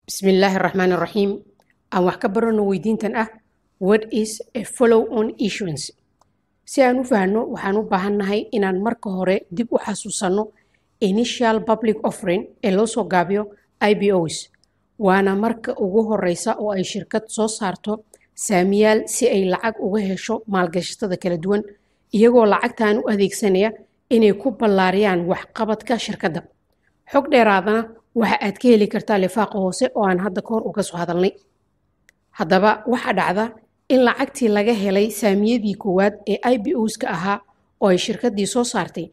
Bismillaahi raxmaani raxiim. Aan wax ka barano weydiintan ah: "What is a follow on issuance?" Si aan u fahanno, waxaan u baahannahay inaan marka hore dib u xasuusanno initial public offering ee loo soo gaabiyo IPOs. Waana marka ugu horeysa oo ay shirkad soo saarto saamiyaal si ay lacag uga hesho maalgashatada kala duwan, iyagoo lacagtan u adeegsanaya inay ku ballaariyaan waxqabadka shirkadda. Xog dheeraadana waxa aad ka heli kartaa lifaaqa hoose oo aan hadda kahor uga soo hadalnay. Haddaba, waxaa dhacda in lacagtii laga helay saamiyadii koowaad ee IPOs-ka ahaa oo ay shirkaddii soo saartay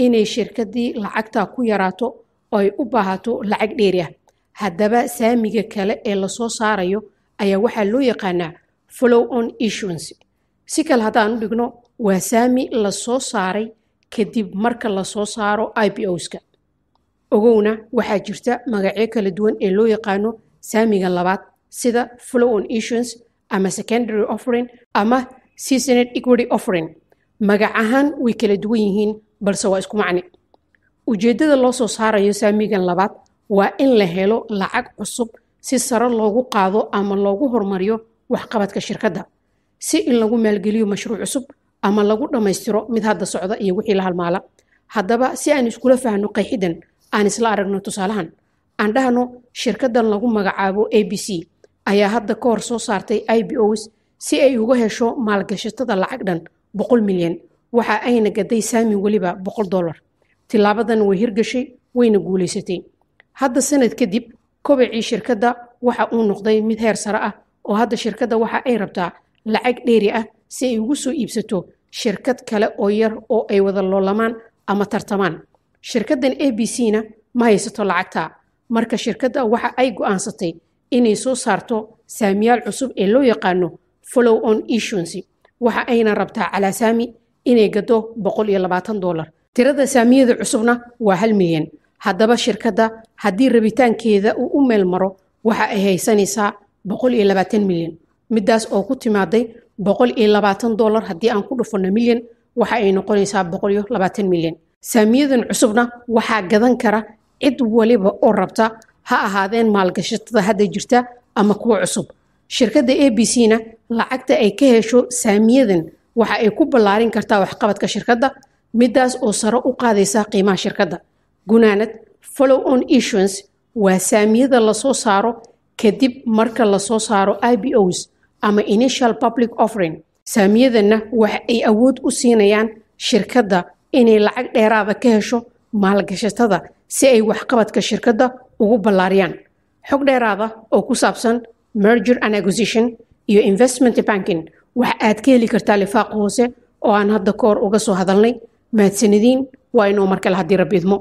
inay shirkaddii lacagta ku yaraato oo ay u baahato lacag dheeri ah. Haddaba, saamiga kale ee lasoo saarayo ayaa waxaa loo yaqaanaa follow on issuance. Si kale haddaan u dhigno, waa saami lasoo saaray kadib marka lasoo saaro IPOs-ka. Ogowna, waxaa jirta magacyo kala duwan ee loo yaqaano saamiga labaad, sida follow on issuance ama secondary offering ama seasoned equity offering. Magac ahaan way kala duwan yihiin, balse waa isku macne. Ujeeddada loo soo saarayo saamigan labaad waa in la helo lacag cusub si sare loogu qaado ama loogu horumariyo waxqabadka shirkadda, si in lagu maalgeliyo mashruuc cusub ama lagu dhammaystiro mid hadda socda iyo wixii la halmaala. Haddaba, si aan iskula fahno qeexidan, aan isla aragno tusaalahan. Aan dhahno shirkaddan lagu magacaabo ABC ayaa hadda ka hor soo saartay IPOs si ay uga hesho maalgashatada lacag dhan 100 milyan. Waxa ayna gaday saami weliba $100. Tilaabadan way hirgashay, wayna guulaysatay. Hadda, sanad kadib, kobacii shirkadda waxa uu noqday mid heer sare ah, oo hadda shirkadda waxa ay rabtaa lacag dheeri ah si ay ugu soo iibsato shirkad kale oo yar oo ay wada loolamaan ama tartamaan. Shirkaddan ABC na ma haysato lacagta. Marka shirkadda waxa ay go'aansatay inay soo saarto saamiyaal cusub ee loo yaqaano follow on issuance. Waxa ayna rabtaa calaa saami inay gado $120. Tirada saamiyada cusubna waa 1 milyan. Haddaba, shirkadda haddii rabitaankeeda uu u meel maro, waxa ay haysanaysaa 120 milyan, midaas oo ku timaaday $120. Haddii aan ku dhufanno milyan, waxa ay noqonaysaa 120 milyan. Saamiyadan cusubna waxaa gadan kara cid waliba oo rabta, ha ahaadeen maalgashatada hadda jirta ama kuwa cusub. Shirkadda ABC na lacagta ay ka hesho saamiyadan waxa ay ku ballaarin kartaa waxqabadka shirkadda, midaas oo sare u qaadaysa qiimaha shirkadda. Gunaanad, follow on issuance waa saamiyada lasoo saaro kadib marka lasoo saaro IPOs ama initial public offering. Saamiyadanna waxa ay awood u siinayaan shirkadda inay lacag dheeraada ka hesho maalgashatada si ay waxqabadka shirkadda ugu ballaariyaan. Xog dheeraada oo ku saabsan merger and acquisition iyo investment banking waxa aad ka heli kartaa lifaaq hoose oo aan hadda kahor uga soo hadalnay. Mahadsanediin. Waa inuu mar kale haddii Rabbi idmo.